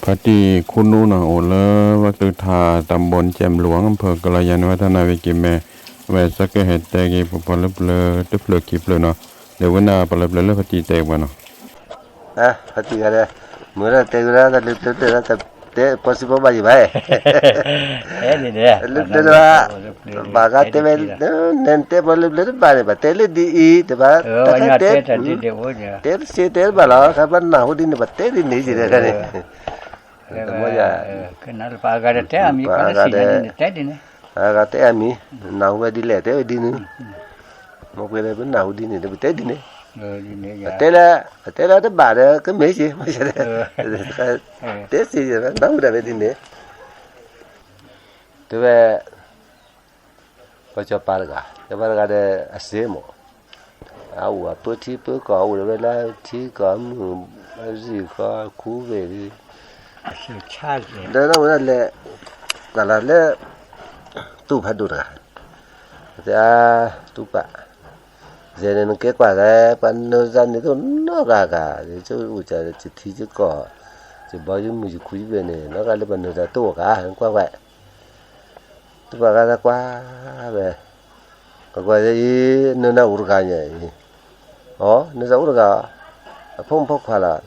ဖါတံၢ်ခိၣ်နူာ်နီၤ အိၣ်လၢဝဲကလုာ်ကထါတၢ်ဘီနကဲၣ်မလူၤ အဖၢကလီယၤန့ၣ် ဝဲတၢ်နၢ်ဝံၤက့ၤမဲာ် ဝဲဆၢကဟဲတဲက့ၤ ပပှၤလၢပျၢၤတဖျၢၣ်ခံဖျၢၣ်နီၤ, ဒီးဝဲန့ၣ်ပှၤလၢပျၢၤလၢဖါတံၢ်တဲက့ၤပှၤနီၤ, ဖါတံၢ်ဂၤဒီး မုၢ်လၢတဲက့ၤလၢတၢ်လၢပျၢၤတၢ် တၢ်တဲပှၤစံးပှၤဘၣ်ယံၤဘၣ်, လၢပျၢၤတၢ် ဘၣ်ဂၤတဲဝဲ နဲတဲပှၤလၢပျၢၤတဘၣ်န့ၣ် ပှၤတဲလၢဒ်အံၤ တဘၣ် တၢ်တဲ တဲတစ့တဲတဘၣ်လီၤ ခါပှၤနၢ်ဟူဒ်န့ၣ် ပှၤတဲဒ်န့ၣ်က့ၤဒီးန့ၣ် တမ့ၢ်ယၤ ပှၤဂၤတဲအမံၤ နၢ်ဟူဝဲဒ်လဲၣ် တဲဝဲဒ်န့ၣ်, မ့ၢ်ပှၤလၢပနၢ်ဟူဒ်န့ၣ် ပတဲဒ်န့ၣ်, ပတဲလၢ ပတဲလၢတဘၣ်ဒီး ကမ့ၢ်က့ၤ တဲစ့ နၢ်ဟူဒၣ်ဝဲဒ်န့ၣ်, တဲဝဲ ပစီၤပၤတဂၤ စီၤပၤတဂၤဒီးအစ့မိၢ်, အအိၣ်အပၢထံပၢကီၢ် အိၣ်ဒီးဝဲလၢထံကီၢ်မုၢ်ရံၣ်ဃီခူဝ့ၢ်, ဒီးဝဲဒၣ်လဲၤ တၢ်လီၤလၢ တူၢ်ဖးဒိၣ်တဂၤ, တဲအါ တူၢ်ပာ် ယဲန့ၣ်နကဲကွၢ်ဂဲ ပှၤနၢၤတၢ်န့ၣ်သိးနီၢ်ဂၤဂၤ, ယအိၣ်စၢၤယထံယကီၢ်, ယဘီယမုၢ်ယခူယဝ့ၢ်န့ၣ် နီၢ်ဂၤလၢပှၤနၢၤတၢ်တအိၣ်ဂၤ နကွၢ်ဝဲ တူၢ်ပာ်ဂၤတၢ်ကွၢ်ဝဲ, ကကွၢ်အံၤ နၢၤနၤအိၣ်တဂၤညါအံၤ, အီ နၢၤတၢ်အိၣ်တဂၤ, အဖိမုၣ်ဖိခွါလီၤ,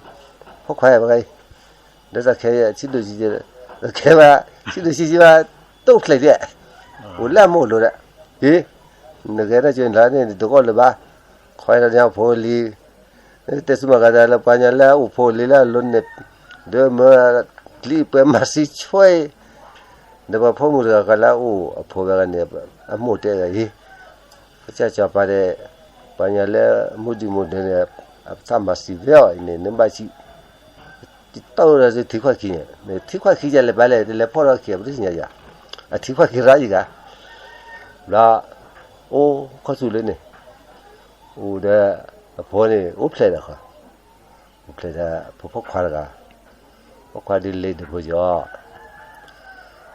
ဖိခွါယၤပှၤဂၤအံၤ, ဒီးတၢ်ခဲအံၤ ဆံးဒိၣ်ဆံးကဲ, တၢ်ခဲဘၣ် ဆံးဒိၣ်ဆံးကဲဘၣ် တအိၣ်ဖျဲၣ်ဒံး, အိၣ်လၢအမိၢ်လိၤဒီး, ဟ့ နကဲတၢ်ကၢနၤန့ၣ် တကိးလၢၤဘၣ်, ခွဲးတၢ်န့ၣ်အဖိလံၤ, တဲဆူမၤကၤတၢ်လၢပှၤညီလၢအအိၣ်ဖိလံၤလၢအလိၤန့ၣ်, ဒီးမၢပျံၤပှဲၤမၤစံးဆွဲ, ဒီးပှၤဖိမုၣ်တဂၤဃီလၢအအိၣ်အဖိဝဲဂၤန့ၣ်, အမိၢ်တဲဂၤအံၤ, ကစၢ်စီၤပၤဒီး ပှၤညီလၢမူဒံးမူဒဲးန့ၣ် အသးမၤစံးဝဲအီၤအံၤန့ၣ် နဘၣ်စံး တတီၢ်ဝဲဒီးထံခွါခံန့ၣ်, ထံခွါခံယလဲၤဘၣ်လဲၣ် တလဲၤဖီၣ်ဒီးခံ ပတသ့ၣ်ညါယၤ, အထံခွါခံရၢ်ယံၤဂၤ, ဘျီ အိၣ်ခီၣ်ဆူၣ်လၢန့ၣ်, အိၣ်ဒီး အဖိန့ၣ် အိၣ်ဖျဲၣ်ဒီးဃီ, အိၣ်ဖျဲၣ်ဒီး ဖိဖိခွါတဂၤ, ဖိခွါဒ်လဲၣ်ဒ်ဖိယီၤ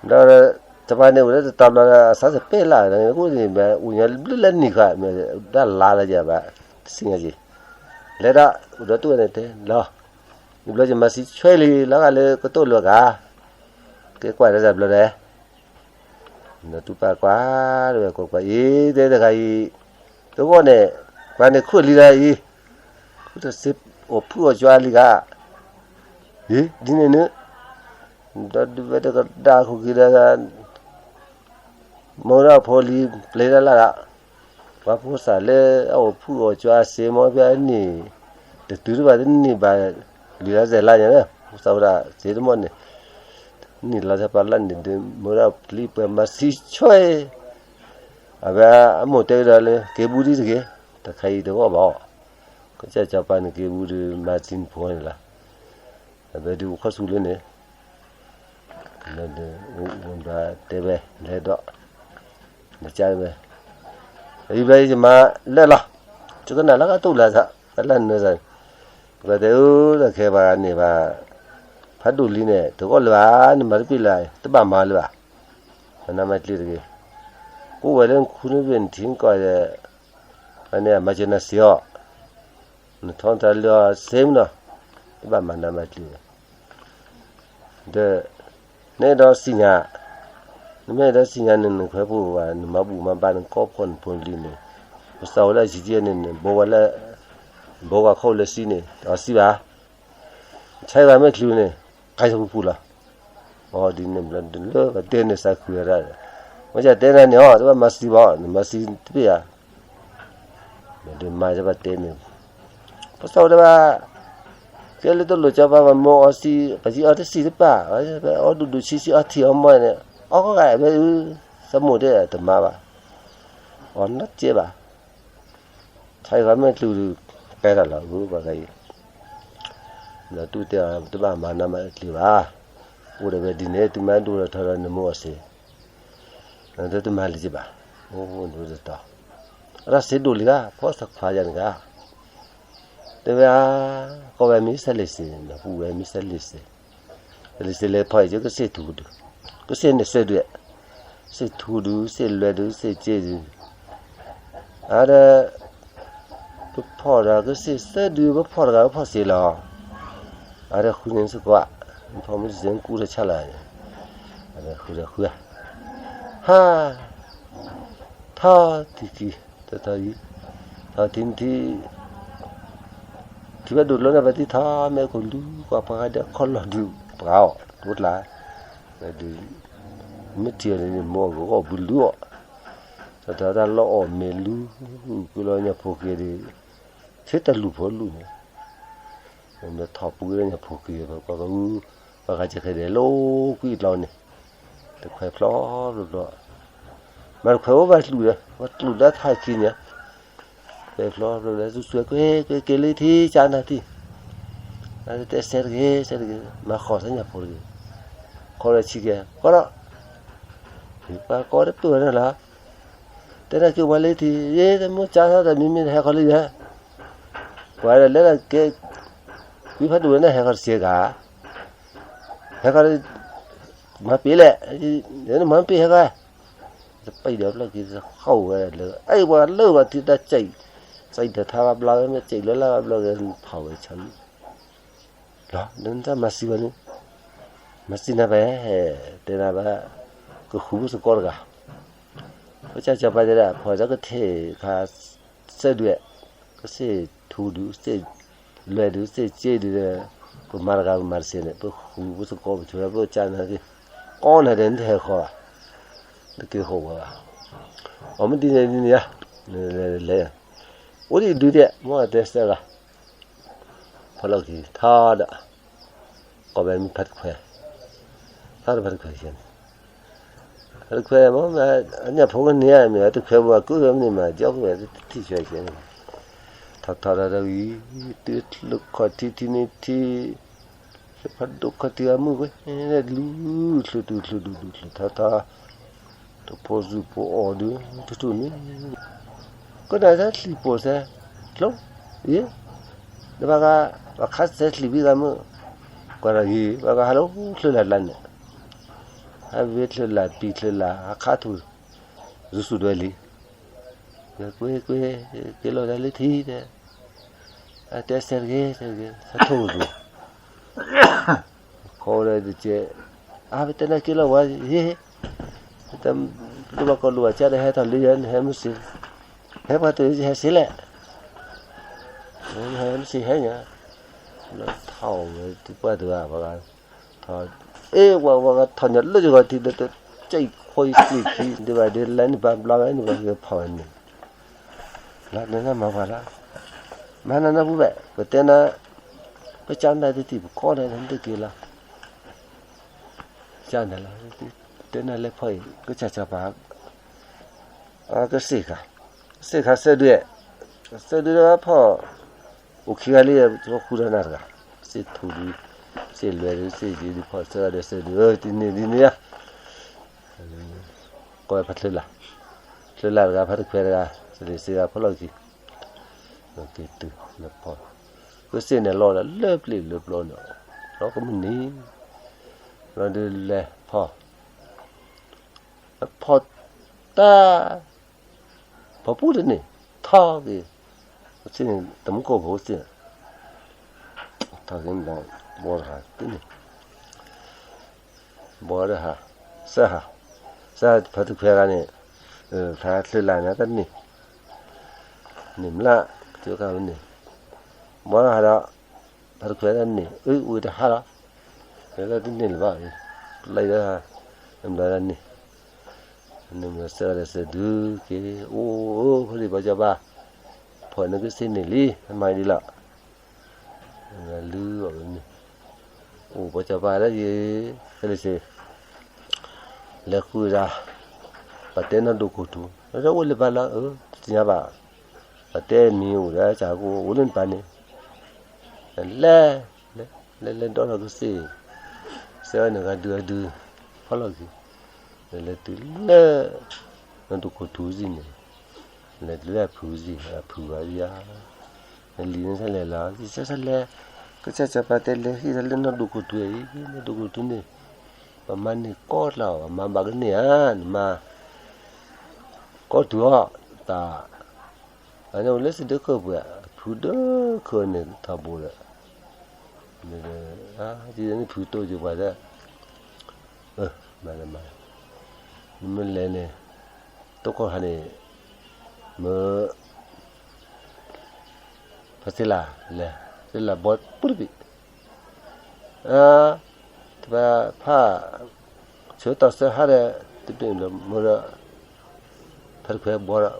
ဒီး တပၤန့ၣ်အိၣ်လၢတတီၤဘျီဒီး အစးစပဲလၢ်န့ၣ် အိၣ်န့ၣ် မ့ၢ်အိၣ်ညီဘျုးလၢနံၤဃာ် မ့ၢ်ဒၣ်လါလၢယၤဘၣ် တသ့ၣ်ညါက့ၤ, လဲၤဒၣ် အိၣ်ဒီးတူၢ်ဝဲန့ၣ်တဲလီၤ, ယဘျီယမၤစံးဆွဲလံ လီၤဂာ်လၢကတိၢ်လၢၤဂၤ, ကဲကွၢ်တၢ်တဘျီဒီး ဒီးတူၢ်ပာ်ကွၢ် တဝဲကွၢ်ကွၢ်အံၤ တဲတဂၤအံၤ, တဂီၢ်န့ၣ် ပှၤန့ၣ်ခူၣ်လံဒီးအံၤ, ခူၣ်တစ့အိၣ်ဖုၣ်အီၣ်ကၠွါလံဂၤ, အံၤ ဒ်န့ၣ်န့ၣ်, ဒီးဒုးဝဲတကဒါဃုာ်က့ၤဒီး မ့ၢ်ဝဲဒၣ်ဖိလံၤပျဲတၢ်လၢ်ဒီး, ပှၤဖိသၣ်လၢအအိၣ်ဖုၣ်အီၣ်ကၠွါစ့မ့ၢ်ဖဲအနံၣ်, တတုၤတဘၣ်တနံၣ်ဘၣ်, လွံၢ်လါစဲးလါညါန့ၣ် ဖိသၣ်ဝဲဒၣ်စ့တမီၢ်န့ၣ်, နံၣ်လါတပာ်လၢ်န့ၣ် ဒုးမ့ၢ်ဝဲဒၣ်ပျံၤပှဲၤမၤစံးဆွဲ, အဝဲအမိၢ်တဲဝဲဒၣ်လၢ ကဲဘူးဒံတဂ့ၤ, တခါအံၤတဂီၢ်ဘၣ်, ကစၢ်စီၤပၤန့ၣ်ကဲဘူးဒုးမၤစံးဖိန့ၣ်လီၤ, အဝဲဒုးအိၣ်ခီၣ်ဆူၣ်လၢန့ၣ် တဲဝဲ လဲၤဒီး နကဝဲ, အံၤဘျီယမၤလၢလီၤ, ယကနၣ်လၢကတူၢ်လၢသး ကလၢနၢၤသး, ပကတဲအၢ တၢ်ခဲပှၤန့ၣ်ဘၣ်, ဖးဒိၣ်လံန့ၣ် တဂီၢ်လၢၤဘၣ် နမၤတပ့ၢ်လၢၤ တဘၣ်မၤလၢၤဘၣ်, မၤနးမၤကျံၤတဂ့ၤ, ကိးဝဲလၢနခူနပ့ၢ်နထံနကီၢ်ဒီး, အန့ၣ်အမၤစၢၤနၤစ့အီၤ, နထီနတၢ်လၢအီၤစ့မနီၤ, တဘၣ်မၤနးမၤကျံၤ ဒီး နအဲၣ်ဒိးစံၣ်ညါ, နမ့ၢ်အဲၣ်ဒိးစံၣ်ညါန့ၣ် နခွဲးဖိဝဲ နမၤဘူၣ်မၤဘါ နကီၢ်ဖီၣ်နဖိနလံၤန့ၣ်, ပစးဝဲလၢအစံၣ်ကဲန့ၣ် နဘိဝဲလၢ, ဘိဝဲခိၣ်လၢစံန့ၣ် အီစံဘၣ်, ဆဲးဂၤမ့ၢ်ချုးန့ၣ် ကါယၤပူၤပူၤလီၤ, အီဒ်န့ၣ်ဘျီ လၢပတဲန့ၣ်စးခုဝဲဒၣ်, မ့ၢ်ယတဲနၤန့ၣ်အီၤ တဘၣ်မၤစံဘၣ် နမၤစံတပ့ၢ်ဧါ မ့ၢ်ဒ်မၤယဘၣ်တဲန့ၣ်, ပစီၣ်ဝဲဒၣ်ဘၣ်, ကဲလၢတလိၣ်ကၠီပၤ ပမိၢ်အီစံ, ပယံၤအီတစံတပၣ်, အီဒူၣ်ဒူၣ်ဆံးဆံး အီထံၣ်အီမီၢ်န့ၣ်, အီကဂၤဝဲအု, သမိၢ်တဲတမၤဘၣ်, အီနီၢ်ကဲဘၣ်, ဆါယဂၤမ့ၢ်ချုးဒုး, ကဲထီၣ်လီၤအု ပှၤဂၤအံၤ, ဒီးတူၢ်တဲအီၤ တဘၣ်မၤနးမၤကျံၤဘၣ်, အိၣ်ဒီးဝဲဒ်န့ၣ် သုမၤဒိၣ်ထီၣ်ထီဒီးနမိၢ်အီၤစ့ ဒီးတမၤလၢၤကဘၣ်, အိၣ်ဒိၣ်တတီၤ, အတၢ်စ့ဒိၣ်လံဂၤ ဖိသၣ်ခွါယၤန့ၣ်ဂၤ, တဲဝဲဧါ, ကီၢ်ဝဲမ့ၢ်ဆဲးလ့ၣ်စ့, နပူၤဝဲမ့ၢ်ဆဲးလ့ၣ်စ့, ဆဲးလ့ၣ်စ့လဲၤဖီၣ်အံၤ ကစ့ၣ်ထူကဒု, ကစ့ၣ်န့ၣ်စ့ဒု, စ့ၣ်ထူကဒု စ့ၣ်လွဲဒု စ့ၣ်က့ဒု, အါဒီး ပဖီၣ်ဒီးကစ့ၣ်သၢဒု ပဖီၣ်တဂၤပဖီၣ်စ့လီၤ, အါဒီးဃုန့ၣ်စ့ၢ်ကီးဧါ, ဖီမုၢ်တစဲးကူၣ်တၢ်ဆၣ်လၢ်န့ၣ်, ဃုဒီးဃုဧါ, ဟါ, ထီၣ်ထံခံ, တထီၣ်အံၤ, ထီၣ်ထံထံ, ထံဘၣ်ဒိၣ်တလီၢ်န့ၣ် ပှၤသံထီၣ်မဲာ်ခိၣ်လူၤကွၢ်ပှၤဂၤဒီးခီၣ်လီၤဒုးပှၤအီၤ တအိၣ်တလၢ်, ဒုး, မ့ၢ်ထံၣ်အီၤန့ၣ် မိၢ်အဂီၢ်ဘုလူၤအီၤ, တထီၣ်တၢ်လီၢ်အီၣ်မ့ၢ်လူၤ, ကွံာ်လီၤညၣ်ဖိက့ၤဒီး, ဆ့တၢ်လူၤဖိလူၤန့ၣ် မ့ၢ်ထီၣ်ပူၤက့ၤလၢညၣ်ဖိက့ၤ ပှၤကဝု, ပှၤဂၤစဲးဃဲၤဒဲးလၢကွံာ်ကျီန့ၣ်, တခွဲးဖျီဖျီဖျီ, မၤတခွဲးအိၣ်ဘၣ်ကျူၣ်ဒီး ပှၤကျူၣ်ဒၣ်ထီၣ်ခံန့ၣ်, ခွဲးဖျီဖျီဖျီ သူစွဲကွဲကွဲက့ၤလၢထံကၢ်နၢ်ထံ, တဲစဲတဂ့ၤ စဲတဂ့ၤ မၤဃီၤဆၢညၣ်ဖိတဂ့ၤ, ခီလီၤဆံက့ၤ ကီဒီး, ပှၤကီတပၢၢ်ဝဲဒၣ်လီၤ, တဲနၢ်က့ၤပှၤလၢထံ ယဲတမ့ၢ်ကၢ်ထီၣ်တၢ်မံၤမ့ၢ်တဟဲခီလၢယဲ ပှၤဒီးလဲၤဒၣ်ကဲ, ဝံဖးဒိၣ်ဝဲန့ၣ်ဟဲခီတစဲးဂၤ, ဟဲခီ, မၤပ့ၤလဲၣ်, ယဲနမၤပ့ၤဟဲခီ, တပံၤဒီးဖျီၣ်က့ၤတဃီဝဲလၢ အဲၣ်ပှၤလၢပှၤထံတၢ်စံး, စံးဒီးထါဘၣ်ဘျီဝဲမ့ၢ်စံးလၢ်လၢ်ဘၣ်ဘျီဝဲဖးဝဲဆါလံ, လီၤ နတၢ်မၤစံးဝဲန့ၣ်, မၤစံးနၤဘၣ်, တဲနၤဘၣ်, ကဃုဘိၣ်သကိးတဂၤ, ပကၢ်စီၤပၤတဲဒၣ် ဖီၣ်ဒီးကထံၣ်ခါ, စဲးဒုး, ကစ့ၢ်ထူဒုး စ့ၢ်လွဲၢ်ဒုး စ့ၢ်စ့ဒုး, ပမၤတဂၤပမၤတစဲးန့ၣ် ပဃုဘိၣ်သကိးပဆိးဝဲပကၢ်နၤက့ၤ, ကီနၤဒီးနတဟဲဃီဘၣ်, နက့ၤဃီဝဲဘၣ်, အမ့ၢ်ဒ်န့ၣ်ဒ်န့ၣ်ဧါ, လဲၤ, အိၣ်ဒံးဒုးဒဲး မ့ၢ်တဲစဲးဂၤ ဖီၣ်လီၢ်ခံထီၣ်ဒီး, ကိးဝဲမ့ၢ်ဖါတခွဲး, ဖါတခွဲးန့ၣ်, ဖါတခွဲး မ့ၢ်အညၣ်ဖိကန့ၢ်ဧါ မ့ၢ်အတခွဲးဘၣ် ကုၣ်ဝဲမ့ၢ်မၤကၠီကဝဲတထံၣ်ဆဲးဆဲးန့ၣ်, ထီၣ်ထီၣ်ဒီးဝံၤ, တုၤချုးခီၣ်ထံးထံးန့ၣ်ထံး, ဖးဒိၣ်ခီၣ်ထံးအမုၢ်ဝဲ, လူၤချုးတုၤချုးဒုးဒုးချုးထီၣ်ထီၣ် တဖိးစုဖိးအီၤဒုး ထူၣ်ထူၣ်န့ၣ်, ကနၣ်တၢ်ချံးပိာ်စဲး, ကျိ, ယ့, နဘၣ်ဂၤ, ပှၤခါစဲးချံးဘံၣ်ဂၤမုၢ်, ကွၢ်ဒီးယ့ ဘၣ်ဂၤဟးလၢချၢလၢ်တလါန့ၣ်, ဟးဝ့ချၢလၢ်ပံၤချၢလၢ် ဟးခါထူၣ်, ယစူၢ်ဒွဲလံ, ကွ့ကွ့, က့ၤလီၤဒၣ်လၢထံဒီး, အတဲစဲးတဂ့ၤ စဲးတဂ့ၤ ဆၢထိၣ်ကစူၢ် ခီဒီးတကဲ, အါ ပတဲနၤက့ၤလီၤဝဲယ့, တလိၣ်ဘၣ်ကီလိာ်ဘၣ်ကၢ်ဒီးဟဲထီၣ်လၢယဲ နဟဲမုၢ်စ့, ဟဲပှၤတဟဲစ့လဲၣ်, နဟဲမုၢ်စ့ဟဲညါ, လီၤထီၣ်ဝဲတပှၢ်တဂၤပှၤဂၤ, ထီၣ်, အ့ၣ် ပှၤဂၤထီၣ်ညါလၢယဂီၤထံးဒီး တကဲခွံစ့ခံ ဒ်ဘၣ်ဒ်လဲၣ်န့ၣ် ပှၤဘျီဝဲန့ၣ် ပှၤဂၤဖီၣ်ဝဲန့ၣ် လၢနမၤပှၤလၢ, မၤနၤနၢ်ပူၤဘၣ် ပတဲနၤ, ပကၢ်နၤတထံၣ်ပကီၢ်နၤတက့ၤလီၤ, ကၢ်နၤလီၤ, တဲနၤလဲၤဖီၣ်အံၤ ကစၢ်စီၤပၤ, ကစ့ၢ်ခါ, ကစ့ၢ်ခါစဲးဒုး, စဲးဒုးဒီးဖီၣ်, အိၣ်ခံဂၤလံ ဃုဒီးနၤတဂၤ, စ့ၢ်ထူဒုး, စ့ၢ်လွဲၢ်ဒုး စ့ၢ်ယ့ဒုးဖီၣ်စဲးဒုးစဲးဒုး တန့ၢ်ဒ်န့ၣ်ဧါ ကိးဝဲဖါချၢလၢ်, ချၢလၢ်တဂၤ ဖါတခွဲးတဂၤ စလ့ၣ်စ့ဂၤဖီၣ်လီၢ်ခံ, က့ၤတုၤလၢဖီၣ်, ကစ့ၢ်န့ၣ်လီၤဒီးလၢပျံၤလၢပျီန့ၣ်, ဒီးကမုၢ်နံၤ, လီၤဒုးလဲၤဖီၣ်, ဖီၣ်တၢ်, ဖီၣ်ပူၤတန့ၣ်, ထီၣ်က့ၤ, ကစ့ၢ်န့ၣ် တမူကီၢ်ဖိကစ့ၢ်န့ၣ်, ထီၣ်က့ၤမ့ၢ်, ဘီတဟးတန့ၣ် ဘီဒီးဟး, စၢဟး, စၢဖါတခွဲးတဂၤန့ၣ်, ဖါချၢလၢ်န့ၣ်တန့ၣ်, န့ၣ်မျၢ်, ကကန့ၣ်, ဘီဒီးဟးဒီး, ဖါတခွဲးတန့ၣ် အဝဲတဟးလီၤ, ဝဲဒၣ်တန့ၣ်လၢၤဘၣ်, ပျဲဒီး, နဘျီဒၣ်န့ၣ်, နဘျီစၢဒီးစဲးဒုးက့ၤ, အိၣ်, အိၣ် ဖိလံၤဘီကၠီဘၣ်, ဖီၣ်နကစ့ၢ်န့ၣ်လံ, မၤဒ်လီၤ လုၢ်အီၤန့ၣ်, အိၣ်ပှၤစီၤပၤလၢယ့, ခဲလၢာ်စ့ၢ်, လဲၤဃုဒၣ်, ပှၤတဲနီၢ်ဒိၣ်ခိၣ်ထူ, လၢအိၣ်လၢပၢ်လီၤ, တသ့ၣ်ညါဘၣ်, ပှၤတဲမံၤအိၣ်ဒီးစၢ်ကအိၣ်လၢနပၢ်န့ၣ်, လဲၤ, လဲၤလဲၤဒီးကစ့ၢ်, စဲးဝဲန့ၣ်ဂၤဒုးဂၤဒုး, ဖီၣ်လီၢ်ခံ, လဲၤလဲၤတုၤလၢ, နီၢ်ဒိၣ်ခိၣ်ထူစ့ၢ်န့ၣ် လဲၤတုၤလၢအဖုစ့ၢ် အဖုဂၤဧါ, နလံၤန့ၣ်ဆလဲၤလီၤ ယဆလဲၤ, ကစၢ်စီၤပၤတဲလဲၤဟ့ၣ်လၢနီၢ်ဒိၣ်ခိၣ်ထူအံၤ နီၢ်ဒိၣ်ခိၣ်ထူန့ၣ်, ပမၤန့ၢ်ကီၢ်တၢ်အီၤ ပမၤဘၣ်ကန့ၢ်ဧါ နမၤ, ကီၢ်ထူအီၤ, တၢ်, အန့ၣ်အိၣ်လၢစံးဒၢခၢၣ်ပှဲၤ အဖုဒၢခၢၣ်န့ၣ်ထီဘိဒီး, နဖုတိၢ်ယပှၤဒီး, မၤလၢမၤ, နမ့ၢ်လဲၤန့ၣ်, တိၢ်ခိၣ်ဟါန့ၣ်, မ့ၢ် ဖဲသ့ၣ်လၢ်လဲၤ, သ့ၣ်လၢ်ဘီပူတဘ့ၣ်, တဘၣ်ဖး, ဆၢတီၢ်စၢဟါဒီး, တဘ့ၣ်လၢမ့ၢ်ဒီး, ဖဲတခွဲဘီဒီး,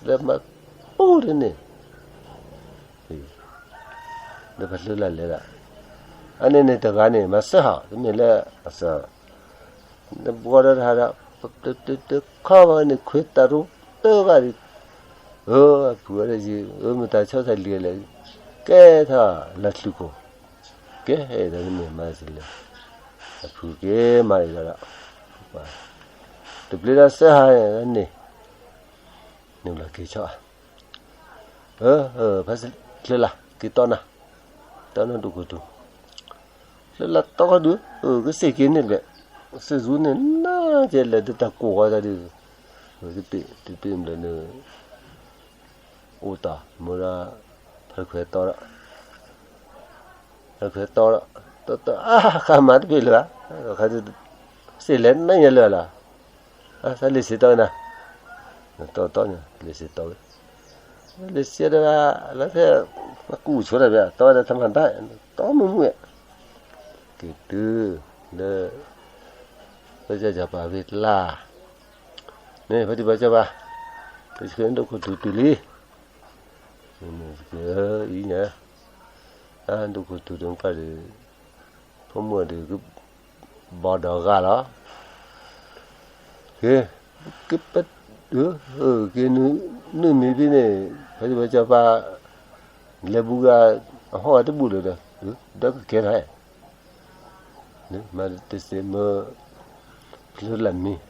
လၢမၤပူတန့ၣ်, လၢဖဲသ့ၣ်လၢ်လဲၤဒီး, အန့ၣ်န့ၣ်တဂၤန့ၣ် မၤစၢဟါ, တမ့ၢ်လၢအစၢ နဘှီဒီးတဟါဒီး, တခီဘၣ်န့ၣ် ခွဲးတၢ်ရူတဂၤဒီး, အဖုဝဲဒၣ်ယံၤ, အမ့ၢ်တၢ်ဆီတၢ်လံၤလဲၣ်, ကဲထီၣ်လၢချုးခိၣ်, ကဲဒီးနမ့ၢ်မၤစၢၤလဲၣ်, အဖုက့ၤမၤအံၤဒီး, တဘျီဒီးစၢဟါန့ၣ်, န့ၣ်လီၤက့ၤဆီ, ဖဲချၢလၢ်က့ၤတီနၤ, တီနၤဒိၣ်ခိၣ်ထူ လၢလၢတီခီဒုး, ကစ့ၢ်က့ၤန့ၣ်ဘၣ်, စ့ၢ်ဆူန့ၣ်နၤကဲလဲၣ် ဒ်တၢ်ကိၢ်ဃီတၢ်ဒုး, တပ့ၢ်တပ့ၢ်ဘျီန့ၣ်, အိၣ်တၢ်မ့ၢ်ဒီး, ဖဲခွဲးတီဒီး, ဖဲခွဲးတီဒီး, တီတီအါဃာ်မၤတပ့ၢ်လၢၤဘၣ်, စ့ၢ်လဲၤနၤညါလၢၤလီၤ, သးလ့ၣ်စ့တီနၤ, တီတီန့ၣ် လ့ၣ်စ့တီဝဲ, လ့ၣ်စ့ဒီး, လၢဖဲ, ကူၣ်ဆိတၢ်ဘၣ် တီဝဲဒၣ်ထမၤတၢ်, တီမုၢ်မုၢ်, က့ၤတုၤ, လၢ, ပစီၤပၤဝ့ၢ်တလါ, န့ၣ်ဖဲဒံးပစီၤပၤ, ပဆှၢဒိၣ်ခိၣ်ထူတုၤလံ, အံၤညါ, ဒိၣ်ခိၣ်ထူတကပၤဒီး, ဖိမုၣ်ဒီး, ဘီဒီးဂၤလီၤ, က့ၤ, က့ၤပ, က့ၤ, နုာ်မံၤဖဲန့ၣ်, ဖဲဒံးပစီၤပၤ, လဲၤဘူးဂၤ, အဟီၣ်အတဘူၣ်လၢၤဒီး, ဒီးကကဲထီၣ်, မၤတစ့မ့ၢ်, ဖျိလၢမံၤ,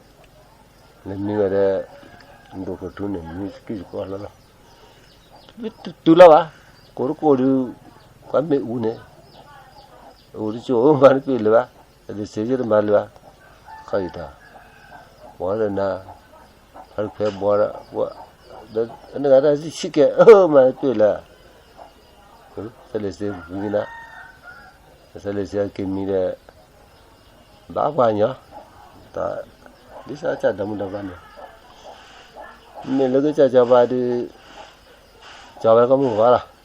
လၢမံၤဝဲဒီး, ဒိၣ်ခိၣ်ထူန့ၣ် မံၤစကံၢ်စကီလီၤလီၤ, တတုၤလီၤဘၣ်, ကိးတကိးဒုး, ကွၢ်မ့ၣ်အူန့ၣ်, အိၣ်တကၠိၣ်မၤတပ့ၢ်လၢၤဘၣ်, တစ့ယတမၤလၢၤဘၣ်, ခီအံၤတၢ်, ဝဲဒီးနၤ, ဖဲတခွဲဘီဒီး, နဂၤတၢ်ဆံးကဲ, မၤတပ့ၢ်လၢၤ သးလ့ၣ်စ့ဝံၤနၤ, သးလ့ၣ်စ့အက့ၤမံဒီး, ဘၣ်ပှၤညီ, တၢ်, ဒ်သိးကစၢ်ဒီမုၢ်ဒီပှၤန့ၣ်, မ့ၢ်လၢကစၢ်စီၤပၤဒီး, ကၠီဝဲကီၢ်မုၢ်ဂီၤလီၤ,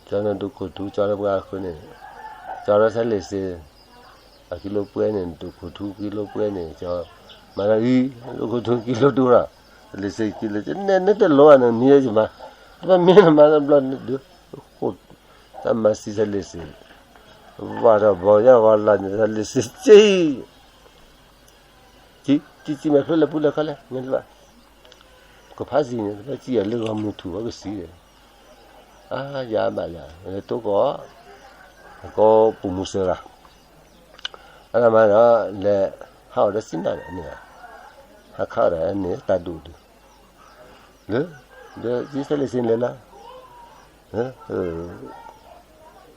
ကၠီန့ၣ်ဒိၣ်ခိၣ်ထူကၠီလၢပှၤအဃိန့ၣ်, ကၠီလၢသးလ့ၣ်စ့ အကံလိပှဲန့ၣ် ဒိၣ်ခိၣ်ထူကံလိပှဲန့ၣ် ကၠီ, မၤလၢအံၤ, ဒိၣ်ခိၣ်ထူကံလိဒိၣ်လီၤ, သးလ့ၣ်စ့ကံလိန့ၣ် နတလိၣ်ဘၣ်န့ၣ် မံယမၤ, တဘၣ်မံနမၤတဘျီန့ၣ်ဒုး, တၢ်မၤစံးသးလ့ၣ်စ့, ဘၣ်ဒီးဘီယါဂီၤလၢ်န့ၣ် သးလ့ၣ်စ့ကံ ကံ ကံ ကံမဲာ်ဖျိလၢပူၤလၢခီလဲၣ်, မ့ၢ်လၢဘၣ်, ကဖးစံးန့ၣ် တဘၣ်ကံအီၤလၢဂီၤမုၢ်ထူၣ်ဝဲကစံး, အါ ယၤဘၣ်ယၤ လဲၤတိၢ်ကီး, ကီၢ်ပူၤမူစၢဂၤ, အတၢ်မၤဒီး လဲၤဟးအီၤဒီးစံၣ်နၤန့ၣ်, ဟးခးအီၤဒီးန့ၣ်တၢ်ဒိၣ်ဒုး, လၢ, ဒီးကံသးလ့ၣ်စ့လဲၤလၢ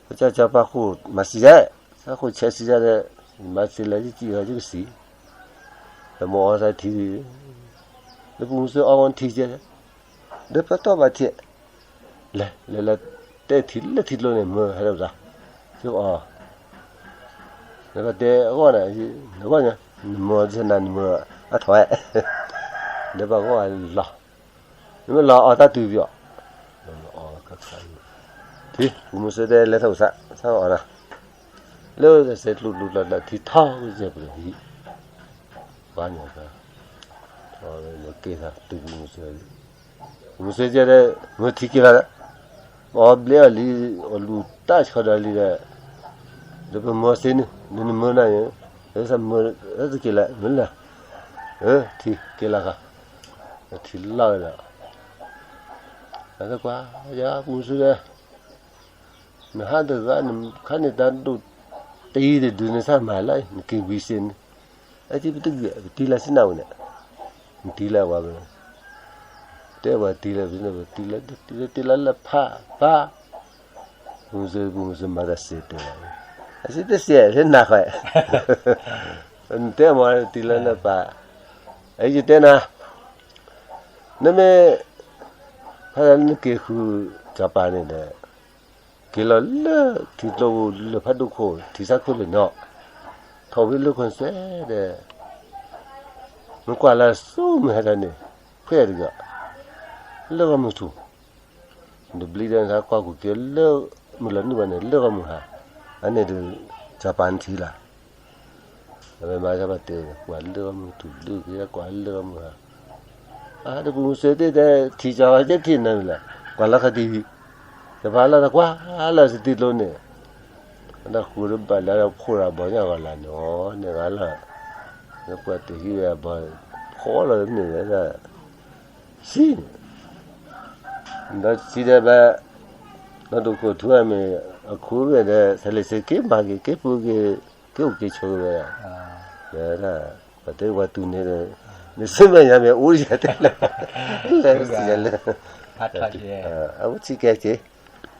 ပကၢ်စီၤပၤဃိၣ်မၤစံးယါ, သးဃိၣ်ဆဲးစံးယါဒီး, မၤစံးလၢယကံအီၤယကစံး, ဒီးမိၢ်အီသးထံ, လၢပူၤမူစၢအီဝဲထံကဲ, ဒီးပတီၢ်ဘၣ်ထံ, လဲၤလဲၤလၢတဲထံလၢထံကျိန့ၣ် မၢဟဲဒီးတၢ်, ဆိအီၤ, လၢပတဲအဂီၢ်န့ၣ်, အဂီၢ်န့ၣ်, နမၢဒ်နၤနမၢအထီၣ်ဝဲ, ဒီးပှၤဂီၢ်လီၤ နမ့ၢ်လီၤအီၣ်တၢ်တုၤပယီၤ, ထံပူၤမူစၢတဲလဲၤထီၣ်ကစး, ဆၢအီၤနၤ, လၢတၢ်စဲးကျိၤကျိၤကျိၤကျိၤထံထီၣ်ကစဲးပျၢၤဟံၣ်, ဘၣ်ညီက, က့ၤထီၣ်တုၤပူၤမူစၢ, ပူၤမူစၢကဲဒီး, မၢထံက့ၤလီၤဒီး, အီဘျဲအီၤလံ, အီလူၤတၢ်ဆှီဒီးလံဒီး, ဒီးပမၢစ့န့ၣ်, နမၢနၤန့ၣ်, လၢသးမၢတက့ၤလၢၤ, မ့ၢ်လၢ, ထံက့ၤလီၤဃီ, ထံလီၤဝဲဒီး, အကွၢ်, ယပူၤမူစၢဒီး, နဟးတဂၤ နခါန့ၣ်တၢ်ဒိၣ်တယံၤတဒုးန့ၣ် သးမၤလၢ နက့ၤဝံၤစ့န့ၣ်, အပတဂ့ၤ ပတံၤလၢစံနၢ်ဝဲန့ၣ်, နတံၤလၢပှၤ, တဲပှၤတံၤလၢ, ပတံၤလၢ, တံၤလၢလၢဖးဖး, ပူၤမူစၢ, ပူၤမူစၢမၤတၢ်စဲးတဲလီၤ, အစံးတစဲးလၢနၤဃီ, နတဲမ့ၢ်တံၤလၢလၢဖး, အယတဲနၤ, နမ့ၢ်, ဖဲလၢနက့ၤဃုစီၤပၤန့ၣ်ဒီး, က က့ၤလီၤလၢထံကျိပူၤလၢဖးဒိၣ်ခိၣ် ထံဆၣ်ခိၣ်လၢာ်နီၤ, ထီၣ်ဝံၤလၢခိၣ်နစဲဒီး မ့ၢ်ကွၢ်လၢဆူမုၢ်ဟဲဒီးန့ၣ် ဖှဲၣ်တဂၤ လၢဂီၢ်မုၢ်ထူၣ်, တဘျီဒီးကွၢ်ကွံာ်က့ၤလၢမုၢ်လီၤနုာ်ဘၣ်န့ၣ် လၢဂီၢ်မုၢ်ဟါ, အန့ၣ်ဒီး စီၤပၤနထံၣ်လီၤ. အဝဲမၤစီၤပၤတဲ ကွၢ်လၢဂီၢ်မုၢ်ထူၣ်ဒုးက့ၤ ကွၢ်လၢဂီၢ်မုၢ်ဟါ, အတပူၤမုၢ်စဲတဲတဲ ထံၣ်စီၤပၤတဲထံၣ်နၤမ့ၢ်လဲၣ်, ကွၢ်လၢခီၣ်ထံး, စီၤပၤလီၤတကွၢ်လၢစတံကျိန့ၣ် ဒီးဃုာ်ဒီးဘၣ်လၢဖိရၤဘီညါဂီၤလၢ်န့ၣ် အီၤန့ၣ်ဂၤလီၤ, လၢပှၤတဟံးဝဲအဘီ ဖီလီၤမ့ၢ်ဝဲဒၣ် စံန့ၣ်, ဒီးစံဒီးဘၣ်, ဒီးဒိၣ်ခိၣ်ထူအမ့ၢ် အခူဝဲဒီး ဆဲးလ့ၣ်စ့က့ၤမၤက့ၤ က့ၤပူၤက့ၤ က့ၤအိၣ်က့ၤဆိးဝဲ, ဝဲဒၣ်, ပှၤတဲပှၤတူၢ်န့ၣ်ဒီး နစံးမ့ၢ်ညါမ့ၢ်အိၣ်ယတဲလၢ, လၢစံယၤလၢ, အဝဲထံၣ်ကဲက့ၤ,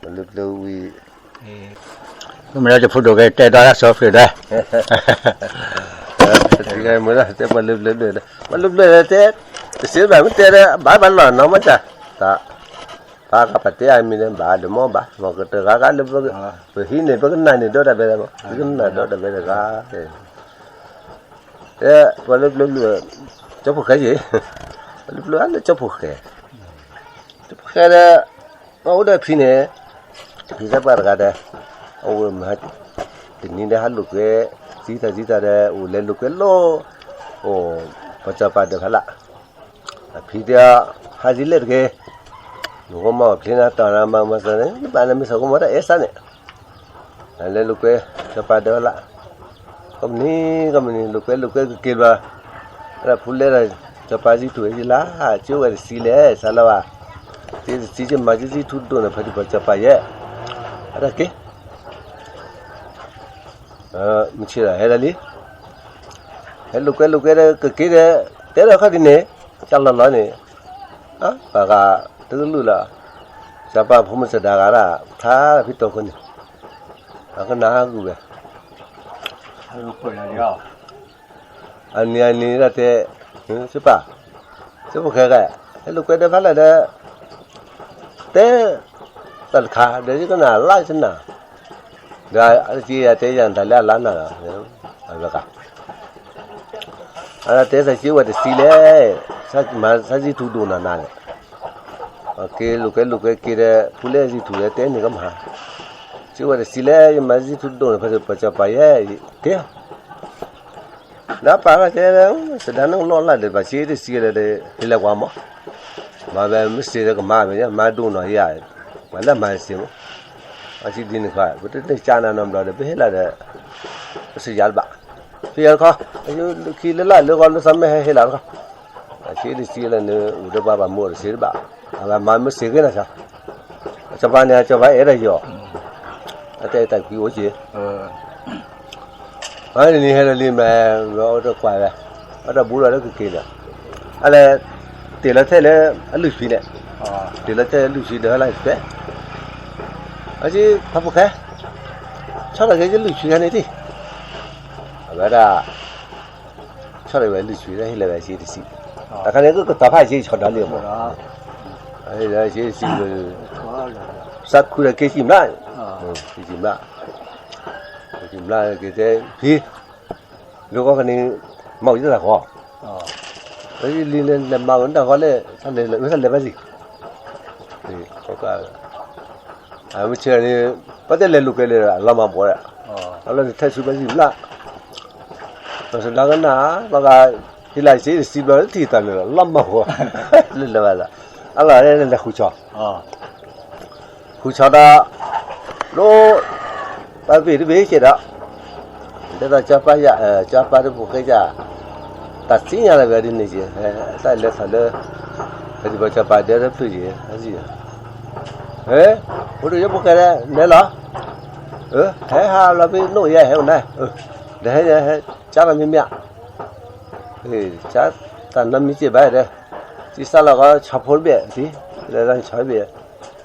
ပှၤလၢပျၢၤဝံၤ မ့ၢ်လၢယဖိဒိၣ်က့ၤတဲဒီးလၢစီၤဖျၢၣ်ဒီး, မ့ၢ်လၢတဲပှၤလၢပျၢၤဒီး, ပှၤလၢပျၢၤဒီးတဲ, တစံးဘၣ်မ့ၢ်တဲဒီး ဘၣ်ဘၣ်လီၤနီၤမ့ၢ်တၢ်, တၢ်, ပၢ်ကပတဲအမံၤန့ၣ် ဘၣ်ဒမီၢ်ဘၣ် မ့ၢ်ကတဂၤဂၤလၢ ပဟံးန့ၣ် ပကနၣ်န့ၣ်ဒီတၢ်ဘဲဒၣ်မး ပကနၣ်ဒီတၢ်ဘဲဒၣ်ဂၤ, တဲ, ပှၤလၢပျၢၤ, ကၠီဖိၣ်ဃဲက့ၤ, ပှၤလၢပျၢၤလၢကၠီဖိၣ်ဃဲ, ကၠီဖိၣ်ဃဲဒီး, ပှၤအိၣ်ဒီးဖံန့ၣ်, ဖံသၢပှၢ်တဂၤဒီး, အဝဲမၤ, တနံၤဒီးဟးလိာ်ကွဲ, စံတၢ်စံတၢ်ဒီး အိၣ်လဲၤလိာ်ကွဲလိာ်, အိၣ်, ပှၤစီၤပၤဒီးဖးလၢ် အဖံတဲအီၤ, ဟးစံလဲၣ်တက့ၢ်, နကမၤအီၣ်ဖျ့နၤတီၢ်နၤမၤမၤစၢၤန့ၣ် နဘၣ်နမ့ၢ်စီၤကမီၤတၢ်အဲၣ်စၢ်န့ၣ်, လဲၤလိာ်ကွဲ, စီၤပၤဒီးလၢ်, ကိးမုၢ်နံၤ, ကိးမုၢ်နံၤ လိာ်ကွဲလိာ်ကွဲကက့ၤဘၣ်, အဖူလဲဒီး, စီၤပၤစံထူၣ်ဝဲယလၢ်, ကၠိဝဲတစံလဲၣ် စၢ်လီၤဘၣ်, ကၠိတစံကမၤကၠိစံထူဒိၣ်န့ၣ် ဖဲဒံးပှၤစီၤပၤယဲၢ်, အတၢ်က့ၤ မုၢ်ဆ့ၣ်ဒီးဟဲလီၤလံ, ဟဲလိာ်ကွဲလိာ်ကွဲဒီးကက့ၤဒီး, တဲဒီးခီၣ်ဒ်န့ၣ်, ကၢ်လီၤလီၤန့ၣ်, ပှၤဂၤတကလုာ်လီၤ, စီၤပၤဖိမုၣ်စဒါဂၤဒၣ် ထါဖံတီခိၣ်န့ၣ်, အကနၣ်ဂုာ်ဝဲ, အနံၤအနံၤဒၣ်တဲ, စ့ပာ်, စ့ဖိၣ်ဃဲဂၤ, ဟဲလိာ်ကွဲဒီးဖးလၢာ်ဒီး, တဲ, တၢ်တခါ ဒီးယကနၣ်လၢယကနၣ်, ဒီးအတက့ယတဲယၤတၢ်လၢအလါနၤလီၤ, အဝဲဂၤ အတဲတၢ်က့ဝဲတစံလဲၣ်, မၤစၢ်စံထူဒိၣ်နၤနၤန့ၣ်, က့ၤလိာ်ကွဲလိာ်ကွဲက့ၤဒီး ဖူလဲစံထူဒီးတဲန့ၣ်ကမၤ, က့ဝဲတစံလဲၣ် ယမၤစၢ်စံထူဒိၣ်န့ၣ် ဖဲပှၤစီၤပၤယဲၢ်, က့ၤ ဒီးပာ်လီၤတဲ, စဒါနကလီၢ်လၢ်ဒီး ပှၤစ့တစံလၢၤဒီး ဟ့ၣ်လီၤကွၢ်မး, မၤဝဲမ့ၢ်စ့ဒီးကမၤဝဲ မၤဒိၣ်နီၤယၤ, ပှၤလၢမၤစ့မး, အစံဒ်န့ၣ်ခါ ပတန့ၢ်ကၢ်နၤနီတဘျီဒီး ပဟ့ၣ်လီၤဒီး, ပစံးယၤတဘၣ်, ဖဲယၤတခီ, ခံလၢလၢလၢဂီၤလၢသးမ့ၢ်ဟဲဟ့ၣ်လီၤတခီ, အစ့တစံလၢၤန့ၣ် အိၣ်ဒီးပှၤဘၣ်မူအိၣ်တစ့တဘၣ်, အဂၤမၤမ့ၢ်စ့ဂ့ၤနၤ, စီၤပၤန့ၣ် စီၤပၤအဲၣ်ဒိးယီၤ, အတဲတၢ်ကွံအိၣ်က့ၤ အန့ၣ်ဟဲလီၤလံမး, ဝဲအိၣ်တကွၢ်ဝဲ, အတၢ်ဘူးလီၤလၢကက့ၤဒီး, အလဲၤ, တ့ၢ်လီၤထဲလၢအလုၢ်ဆံးန့ၣ်, တ့ၢ်လီၤထဲလၢလုၢ်ဆံးဒီးဟဲလီၤဖဲ, အစံဖးဖိၣ်ဃဲ, ဆီၣ်ထီၣ်က့ၤယလုၢ်ဆံးခါန့ၣ်တံၢ်, အဝဲဒၣ် ဆီၣ်ထီၣ်ဝဲလုၢ်ဆံးဒီးဟ့ၣ်လီၤဝဲစ့တစံ, အခါန့ၣ်ကကတီၤဖးစ့ဆီၣ်ဒီးလံမး, ဟ့ၣ်လီၤစ့တစံ, စးခုဒီးက့ၤစံးဘျါ, က့ၤစံးဘျါ, က့ၤစံးဘျါက့ၤတဲ, ဖံ ဒိကီၢ်ကန့ၣ်, မၤဝံၤတၢ်ဃီ, လံလဲၤမၤဝံၤတၢ်ဃီလဲၣ်, ဝဲသးလဲၤဘၣ်စံး, မုၢ်ဆ့ၣ်န့ၣ်, ပှၤတဲလဲၤလိာ်ကွဲလဲၣ် အလီၤမၢ်ဘှီးဒီး, အလီၢ်န့ၣ်ထဲဆူဘၣ်စံးဘျါ, ပစဒါကနၣ်, ပှၤဂၤ, ဟ့ၣ်လီၤစ့တစံဘျီထံၣ်တၢ်န့ၣ် လီၤမၢ်ဘှီး, လၢလၢဘၣ်သး, အလီၢ်န့ၣ်လဲၤဃုဆီၣ် ဃုဆီၣ်ဒီး, ဒိ, ပၢ်ဘ့ၣ်တဘ့ၣ်ကဲဒီး, ဒ်သိးကၠီပၢ်ယၤ, ကၠီပၢ်တဖိၣ်ဃဲယၤ, တၢ်သ့ၣ်ညါလၢၤဝဲဒ်န့ၣ်က့ၤ, တၢ်လဲၤထီၣ်လၢ, ဖဲဒံးပှၤကၠီပၢ်ဒဲတဖျၢၣ်က့ၤ, ဟဲ, ဖိဒိၣ်ယဖိၣ်ဃဲဒီး နဲလီၤ, ဟဲဟးလီၤဖဲနိၣ်ယဲဟဲအိၣ်နၤ, ဒီးဟဲ, ကၠီတၢ်မံမံၤ, ကၠီတၢ်နီတမံၤက့ၤဘၣ်ဒီး, စံးစၢ်လီၤကီးဆီဖိတဘ့ၣ်, လဲၤလီၤဆီတဘ့ၣ်,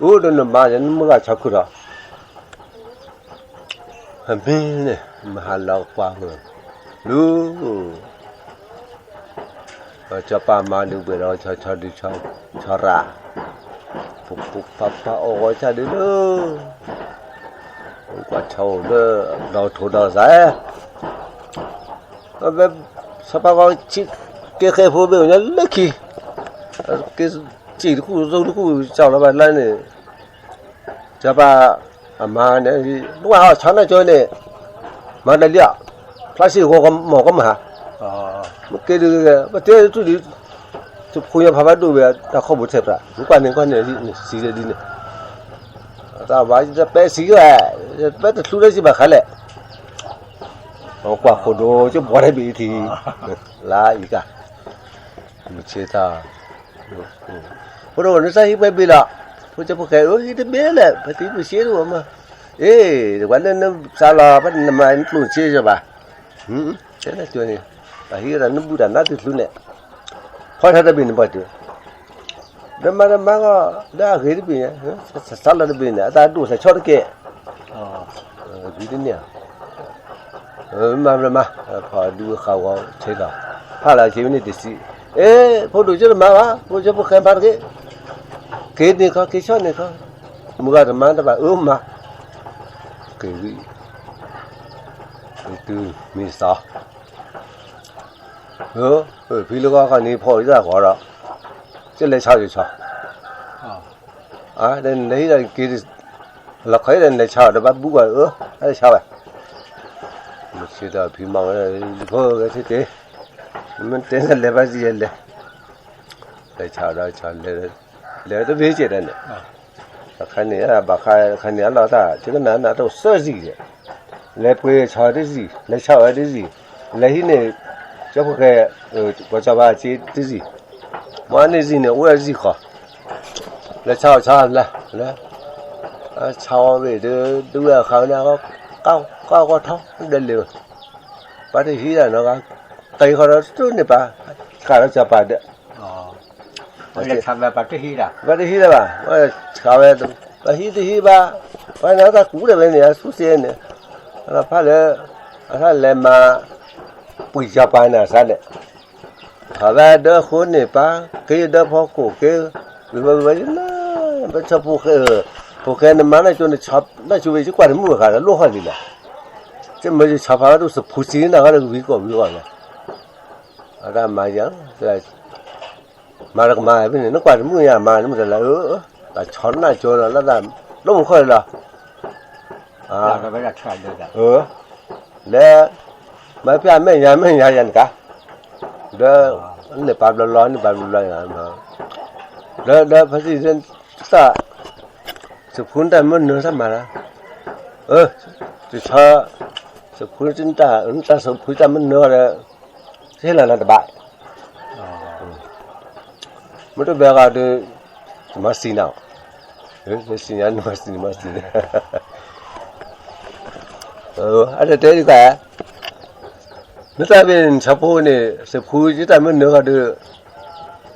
အိၣ်ဒီးနမါဒီးနမုၢ်ဂၤဆီခုၣ်ထီၣ် မ့ၢ်န့ၣ် မဟါလီၤကွၢ်မုၢ်, လူ, ကၠီပၢ်မၤဒုးဘှဲးဒီး ဆီဆီဒုးဆီရၣ်, ပပပပအီၣ်ဂီၤဆၣ်ဒုးလၢ, ကွၢ်ဆီအိၣ်လၢ ဒီးထိၣ်ဒီးသး, အဝဲ ဆီဖါကီ က့ဃဲဖိဘ့ၣ်အိၣ်ညီလၢခံ, က့စံၣ်တခူၣ်သိတခူၣ် ကၠီလီၤဘၣ်လၢန့ၣ်, စီၤပၤအမါန့ၣ် နကွၢ်ဟီၣ်ဆီနၢ်ကၠိန့ၣ်, မၤတၢ်လံဧါ, ဖျါစ့ၢ်ကီးကမီၢ်ကမၣ်, မ့ၢ်က့ဒုး ပတဲတထူၣ်ဒုး, တဖိညါဖးဘၣ်ဒိၣ်ဝဲ တၢ်ခီၣ်ဘိထဲးပြး နကွၢ်န့ၣ်ကွၢ်န့ၣ် စံးဒ်န့ၣ်, တၢ်ဘၣ်ပဲစံးဝဲ, ပဲတချုးလၢစံးဘၣ်ခါလဲၣ်, ကွၢ်ခိၣ်ဒိၣ်ကပှၤတဘ့ၣ်ထံၣ်, လါအံၤကါ, မုၢ်ဆ့ၣ်ထီၣ်, ဖိဒိၣ်နသးဟံးပှဲၤဘ့ၣ်လီၤ, ဖိကၠိဖိဃဲဧၢ ဟံးတဘ့ၣ်လဲၣ် ပသံပှ့ၤစ့တအိၣ်မး, အ့ၣ် တကွၢ်လၢနစးလီၤ ပနမၤနကျိၣ်စ့ယဘၣ်, တဲနကၠိန့ၣ်, ပဟံးဒီးနဘူၣ်တၢ်နါတချုးန့ၣ်, ဖီထီၣ်တဘ့ၣ်န့ၣ်ပှၤတုၤ, ဒီးမၤဒီးမၤဂီၢ် ဒီးအဂ့ၤတဘ့ၣ်ညါ, စးလီၤတဘ့ၣ်န့ၣ် အတၢ်ဒိၣ်သးဆီတကဲၣ် ဒ်တန့ၢ်ဧါ, မၤမၤမၤ, ဖီဒုးဃာ်ဂီၤဆဲးလီၤ, ဖးလီၤဆ့ဝဲန့ၣ်တစံး, အ့ ဖိဒိၣ်ကၠိတမၤဘၣ် ဖိကၠိဖိဃဲမၤတက့ၢ်, က့ၤန့ၢ်ခီ က့ၤဆီန့ၢ်ခီ, မုၢ်ဂၤတမၤတဘၣ်အၢမၤ, က့ၤဝံၤ, တုၤမ့ၢ်သီ, ဖံလၢဂီၤခီန့ၣ် ဖီအံၤတၢ်ဂီၤဒီး, ကလဲၤဆီယဆီ အါ ဒီးနလဲၤဟံးဒီးက့ၤ, လီၤခီဒီးနလဲၤဆါအီၤဒီး ဘၣ်ဘူၣ်ကွၢ်အၢ, အလဲၤဆါဝဲ, မုၢ်ဆ့ၣ်ဒီးဖံမၤဝဲ, ဖိဝဲထံၣ်တ့ၢ်, မ့ၢ်တဲလဲၤဘၣ်စံးယဲလဲၤ, လဲၤဆါအီၤဒီးဆါ, လဲၤတဘ့ၣ်ကဲဒၣ်န့ၣ်, အခါန့ၣ် ဘၣ်ခါခါန့ၣ် အလီၢ်တၢ် သုကနၣ်နၢ်တအိၣ်သၢစံၣ်, လဲၤပှ့ၤဆီတစံၣ်, လဲၤဆါဝဲတစံၣ်, လဲၤဟံးန့ၢ်, ကၠီဖိဃဲ, ပှၤစီၤပၤစ့တစံၣ်, မ့ၢ်န့ၢ်စံၣ်န့ၣ် အိၣ်ဝဲတစံၣ်ဃီ, လဲၤဆါအီၤဆါလၢ, ဆါဝဲဝဲဒီး ဒုးဝဲအခါန့ၣ်, ကၢ်ကီထီဒီးလ့ၤ, ပှၤတဟံးဒၣ်နီၢ်ဂၤ, တၢ်ဟံးဃီဒီးတန့ၢ်ပၢ်, ဃၣ်ဒီးစီၤပၤဒီး ပှၤတဟံးဒၣ်ဘၣ်, ပှၤတဟံးဒၣ်ဘၣ်, ပှၤဟံးတဟံးဘၣ်, ပှၤန့ၣ်တၢ်ကူၣ်ဒၣ်ဝဲန့ၣ် အဆူၣ်စ့န့ၣ်, ဖးလၢ, အဖးလဲၤမၤ, ပှံၢ်စီၤပၤန့ၣ်သးန့ၣ်, ထီၣ်ဝဲဒၢဃိန့ၣ်ပၢ်, က့ၤဒၢဖီခိၣ်က့ၤ, ဝံၤဝဲဝဲ, ပဆီဖိဃဲ, ဖိဃဲနမၤနၢ်ကၠိန့ၣ်, နၢ်ကၠိဝဲယကွၢ်တမုာ်အခါဒီးလိၣ်ဃီလံလီၤ, ကမ့ၢ်ယဆီဖါဝဲဒၣ်စဖူစံနၢ်ဃီဒီးဝံၤကီၢ်ဝံၤကီၢ်လီၤ, အတၢ်မၤယၤ မၤတကမၤဖဲန့ၣ် နကွၢ်တမုာ်ယၤမၤ နမုၢ်တလၢဧၢ, တၢ်ဆီနၢ်ကၠိလီၤ လၢတၢ်လိၣ်မူခိၣ်လီၤ, လဲၤ, မၤဖဲအမဲာ်ညါမဲာ်ညါယၤနကါ, ဒီး, န့ၣ်ပာ်ဘျီလီၤ န့ၣ်ပာ်ဘျီလီၤယၤ, ဒီးဒီးဖဲသ့ၣ်, သး, စဖူနတၢ်မၢနၢၤတၢ်မၤလၢ, အ, တဆီ, စဖူနတၢ်, နတၢ်စဖူတၢ်မၢနၢၤဒီး, ဟ့ၣ်လီၤနၤတဘၣ် မ့ၢ်တဘၣ်ဂၤဒီး, မၤစံးနၤ, မၤစံးနၤ နမၤစံး နမၤစံး, အတတဲဒ်ကါ, မ့ၢ်တၢ်ဘၣ်န့ၣ် ဆီဖိန့ၣ် စဖူယတၢ်မၢနၢၤဂၤဒီး,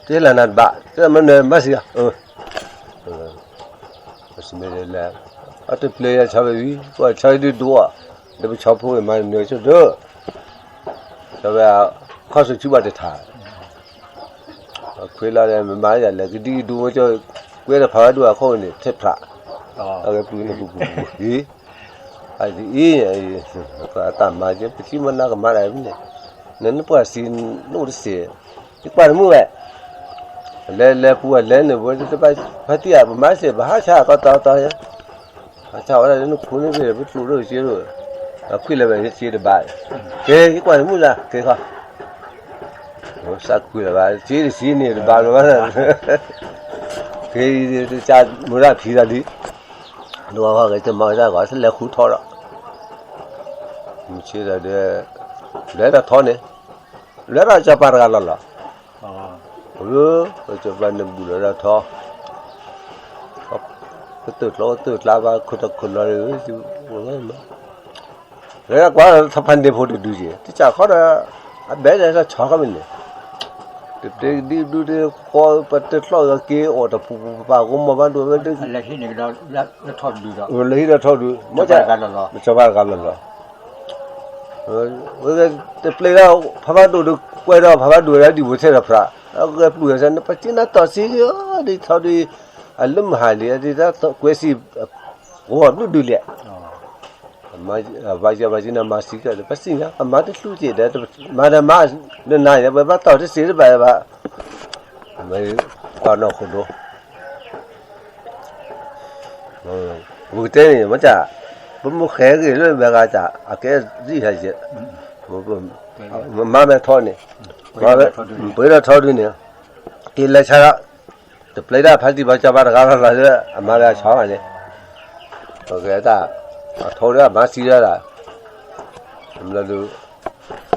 တဟ့ၣ်လီၤနၤတဘၣ် တၢ်မၢနၢၤမၤစံး, မ့ၢ်လဲၣ်, အတပျဲယၤဆီဝဲဝံၤ ပှၤဆီဒုးဒိး, ဒီးပဆီဖိဝဲမၤနၢၤဆိဒီး, ဒီးဝဲ, ခီၣ်ဆိးဆူဘၣ်တထါ အခွ့လီၤဒီးမ့ၢ်မၤယၤလဲၣ် ကဒံကဒူမ့ၢ်ကၠီ, ကွဲဒီးဖးဝဲဒိၣ်အခိၣ်န့ၣ် ထဲဖျး, အဝဲပူၤန့ၣ်ပူၤပူၤပူၤ, အံၤ, အံၤ, အတၢ်မၤက့ ပထံၣ်မနၤကမၤဒၣ်မနုၤလဲၣ်, နနပှၤစံး, နအိၣ်တစဲး, ယကွၢ်တမုာ်ဝဲ, လဲၤလဲၤပူၤလဲၤန့ၣ် ပဝဲတဘၣ်ဖါတံၢ်ဧါ ပမၤစဲး ပဟးဆါကီတီတီ, ဟးဆါဝဲဒၣ်လၢနခိၣ်န့ၣ် ပကျိၣ်ဒိၣ်စ့ဒိၣ်, အခွံလၢၤဝဲစ့တဘၣ်, ကဲ ယကွၢ်တမုာ်လၢ ကဲခီ စးကွံာ်လၢၤဘၣ် စ့တစံးန့ၣ်တဘၣ်လၢၤဘၣ်, ကဲ, တၢ်မုာ်တၢ်ဖံးတၢ်လံ, နဝဲဃီကဲ တမၤဝဲတၢ်ဂီၤ တလဲၤဃုထီဒီး, မုၢ်ဆ့ၣ်ဒီး, လဲၤတၢ်ထီန့ၣ်, လဲၤတၢ်စီၤပၤတဂၤလီၤလီၤ, စီၤပၤန့ၣ်ဘူးလီၤတၢ်ထီ, ကတၢၢ်ကျီကတၢၢ်ကျါဘၣ် ခိၣ်တီခိၣ်လီၤ, လဲၤကွၢ်ထီၣ်ဖးန့ၣ်ဖိတဒုက့ၤ တစးခီဒီး, အဘဲလဲၤထီၣ်ဆီခီမ့ၢ်န့ၣ်, တပျဲကဒံကဒူတဃီ ပတၢၢ်ကျီကက့ၤအီၣ်တပူၤပူၤပပာ် ဂိၢ်မီၤဘၣ်ဒိၣ်ဝဲ, လဲၤဟံးဒီးထီၣ်ဒုးဒီး, မ့ၢ်စီၤပၤတဂၤလီၤလီၤ, တပျဲလၢဖးဘၣ်ဒိၣ်ဒီးကွဲဒီးဖးဘၣ်ဒိၣ်ဝဲဒၣ်ဒံးဝဲထဲဒီးဖျး, အဂဲၤပျုၢ်ဝဲစ့ၢ် နပစံးနၤတီၢ်စ့ၢ်ကီး ဒ်ထီၣ်ဒ်, အလၢမုၢ်ဟါလံ အဒ်တၢ်ကွဲစံး, ဂိၢ်ဘျုးဒုးလဲၣ်, မၤယၤမၤယၤန့ၣ် မၤစံးကဒီး ပစံးညါ အမၤတချုးက့ၤဒီး မၤဒီးမၤ နနၤယၤ ပဘၣ်တီၢ်တစ့တဘၣ်ဘၣ်, မ့ၢ်ပှၤနီၢ်ခိၣ်ဒိၣ် ပကတဲန့ၣ် မ့ၢ်တၢ် ပမိၢ်ဃဲဂ့ၤလၢဘဲဂၤတၢ် အကဲဒ်ဟဲယဲၢ်, မၤမဲာ်ထီန့ၣ်, ပှ့ၤဒီးထီဒုန့ၣ်, က့ၤလဲၤဆါဒီး တပျဲဒၣ်ဖါတံၢ်ဘၣ် ကၢ်ပၢ်တဂၤလီၤလီၤလၢ အမါလၢအဆီဂၤန့ၣ်, ပကဲတၢ် အထီဒုအမါစံးဒၣ်လၢ ဘျီဒု ကွံာ်လီၤ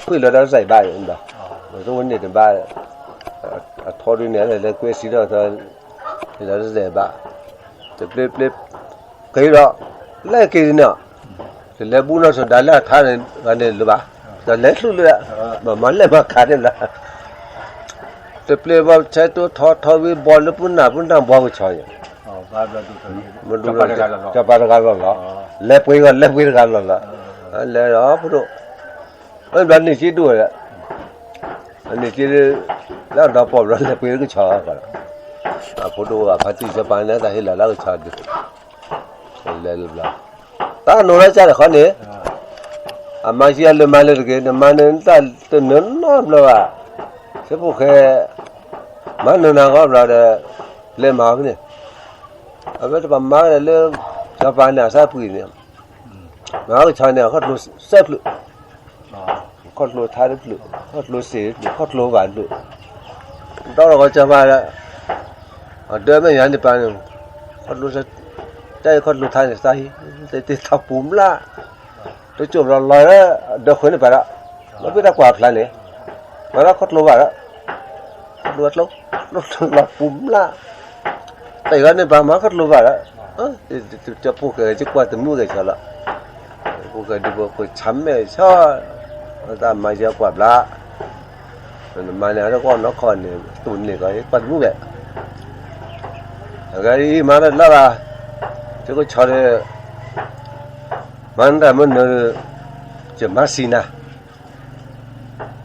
ဒီးတၢ်ဘၣ်, မ့ၢ်တအိၣ်န့ၣ်တဘၣ်, အထီဒုန့ၣ် လဲၤကွဲစံးဒီး လီၤတၢ်ဘၣ်, တပျဲပျဲ က့ၤဒီး လဲၤက့ၤန့ၣ်, တလဲၤဘူးနီၢ်ဆိဒါလၢအထါန့ၣ်ဂၤန့ၣ်လၢၤဘၣ်, ဒီးလဲၤချုးလၢ မၤလဲၤမၤခးန့ၣ်လီၤ, တပျဲဘၣ်ဆဲးတိထီထီဝံၤဘီလၢပူၤနၢ်ပူၤနၢ်ဘီကဆီယၤ, မဒူ ကၢ်ပၢ်တဂၤလီၤလီၤ, လဲၤပှ့ၤဂီၤ လဲၤပှ့ၤတဂၤလီၤလီၤ, လဲၤဒီးဖိဒိၣ်, အဘျီန့ၣ်က့ဒိၣ်ဝဲ, န့ၣ်က့ လၢအဒီးပီၢ်ဘျီလဲၤပှ့ၤကဆီလီၤ, အဖိဒိၣ်အဖါတံၢ်စီၤပၤန့ၣ် တၢ်ဟ့ၣ်လီၤလၢကဆီဒု လဲၤလၢဘျီ, တၢ်ကနိးလၢကၢ်တခီန့ၣ်, အမါယံၤအလၢမၤလၢတဂ့ၤ နမါန့ၣ်တၢ်တနၢၤနီတဘျီဘၣ်, စ့ဖိၣ်ဃဲ မၤနၢၤနၤဂီၢ်ဘျီဒီး လဲၤမၤဖဲန့ၣ်, အဝဲတပၤမၤဒီးလၢ စီၤပၤန့ၣ်အသးပှံၤန့ၣ်, မၤကဆီန့ၣ် ခီၣ်ကျိစဲဖျၢၣ် ခီၣ်ကျိထါတဖျၢၣ် ခီၣ်ကျိစ့တဖျၢၣ် ခီၣ်ကျိဘၣ်တဖျၢၣ်, ဒီးလီၤကီၢ်စီၤပၤဒီး အဒၢမဲာ်ညါန့ၣ်ပၤန့ၣ်, ခီၣ်ကျိ တၢ်အံၤခီၣ်ကျိထါန့ၣ် သးဟံး တထီပူၤမျး, တကၠိၢ်ဘျီလီၤလၢ ဒၢးဃုာ်န့ၣ်ပၤဒီး, လီၤဘ့ၣ်တၢ်ကွၢ်ဖျါန့ၣ်, မၤဒီးခီၣ်ကျိဘၣ်ဒီး, ခီၣ်ကျိကျိ လီၤပူၤမျး, တၢ်အံၤန့ၣ်ပၤမၤခီၣ်ကျိဘၣ်ဒီး, ဖိၣ်ဃဲကကွၢ်တမုာ်ဂဲၤဆီလီၤ, ဖိၣ်ဃဲဒုးပှ့ၤဆါမဲာ်ဆီ, တၢ်မၤယၤကွၢ်ဘျါ နမါန့ၣ် အတကွၢ်နီၢ်ခီၣ်န့ၣ် တိၢ်န့ၢ်ကီး ကွၢ်တမုာ်ဘၣ်, အဂၤအံၤမၤတၢ်လၢဘၣ်, ယကဆီဒီး, မၤနတၢ်မနုၤ, ယမၤစံးနၤ,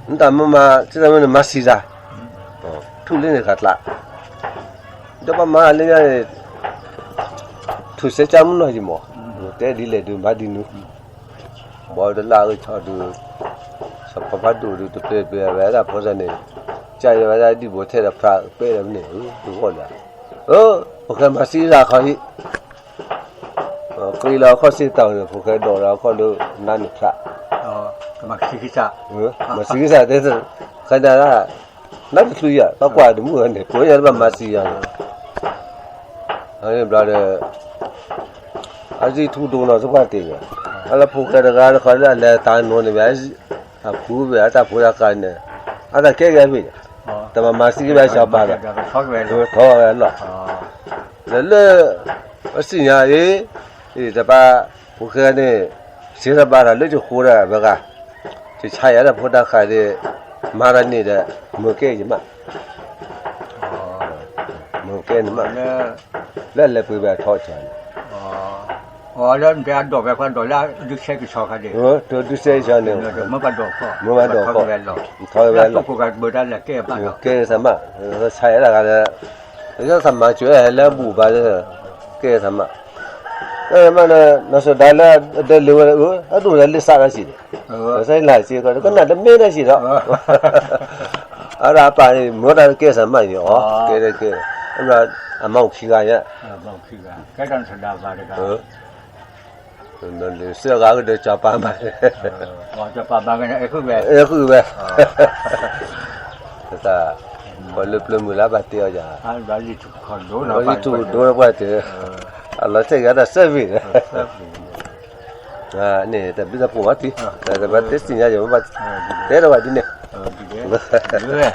နတၢ်မၤမၤ တၢ်မနုၤမၤစံးတၢ်, ထူၣ်လၢန့ၣ်ဃာ်ကျး, ဒီးပမၤလၢညါန့ၣ် ထူၣ်စဲကၢမုၢ်နီၢ်ယမီၢ်, တဲဒ်လဲၣ်ဒုးမၤဒ်နုၤ, ဘီတလၢအကဆီဒုး, စီၤပၤဖးဒိၣ်ဒုး တပျဲပျဲဝဲဒၣ်ဖိသၣ်န့ၣ်, ကၢ်ယဝဲဒၣ်ဒံၣ်ဘိထဲဒီးဖျါပဲဒီးန့ၣ်, တဂီၢ်လၢ, ဖိၣ်ဃဲမၤစံးတၢ်ခီဟံၣ်, ဃ့လီၤအခီၣ်စ့တၢ်န့ၣ် ဖိၣ်ဃဲဒိးလီၤအခီၣ်လၢနါန့ၣ်ဖျါ, မၤစံးကစၢ်တဲ, ဃဲဒၣ်ဒၣ်, နါတချုးယၤ ဘၣ်ကွၢ်တမုာ်န့ၣ် ပှၤယၤတဘၣ်မၤစံးယၤန့ၣ်, ဘျီဒီး အစံးထူဒိၣ်နီၢ်သပှၢ်တ့ၢ်န့ၣ်, အလၢဖိၣ်ဃဲတဂၤတခီလၢအလဲၤတၢ်နိန့ၣ်ဘၣ်, အဖုဘၣ် အတၢ်ဖိတၢ်ဃးန့ၣ်, အတၢ်ကဲဂဲၤဘၣ်, တမၤမၤစံးကဘၣ်စီၤပၤဒီး, ထီၣ်ဝဲလီၤ, လၢလၢ, ပစံးညါအံၤ, တပၢ်, ဖိၣ်ဃဲန့ၣ်, စံးတဘၣ်တၢ်လၢယဃိဒီးဝဲဂၤ, ယဆါယၤတၢ်ဖိတၢ်ဃးဒီး, မၤတၢ်န့ၣ်ဒီး, မုၢ်ကဲယမး မုၢ်ကဲန့ၣ်မး, လၢလဲၤပှ့ၤဘၣ်ထီၣ်ကၢန့ၣ်, ဒုးစဲကဆီန့ၣ်, မ့ၢ်ဘၣ်ဒိးခီၣ်, ကဲသးမး, ဆါယၤတၢ်ဂၤဒီး, သးမၤစၢၤဟဲလၢအဘူၣ်ဘၣ်လၢ, ကဲသးမး, မ့ၢ်နီၢ်ဆိဒါလၢအဒၢးလ့ၤဝဲ, အဒိၣ်လၢလ့ၣ်စးတၢ်စံးန့ၣ်, ကစၢ်လၢ်စ့ကီး ကနၣ်တမ့ၢ်တၢ်စံးဒီး အဒၣ်အပၢ်န့ၣ် မ့ၢ်တၢ်ကဲစၢ်မးန့ၣ်အီၤ, ကဲကဲ, အမါအိၣ်ခံဂၤညါ, စၢဂၤကဒီးစီၤပၤမး, အဲၣ်ဃုာ်ဝဲ, တၢ်, ပှၤလၢပျၢၤမုၢ်လၢဘၣ်တဲအီၤယၤ, လၢယထူၣ်ဒိၣ်ပှၢ်တၢၢ်, အလီၤတဲာ်ဂၤတၢ်စဲဝံၤ, န့ၣ်တၢ်ဘျုးတၢ်ဖှိၣ်မးတံၢ်, တၢ်ဘၣ်တဲစံးညါယၤမ့ၢ်ဘၣ်, တဲထီၣ်ဘၣ်ဒ်န့ၣ်, လၢ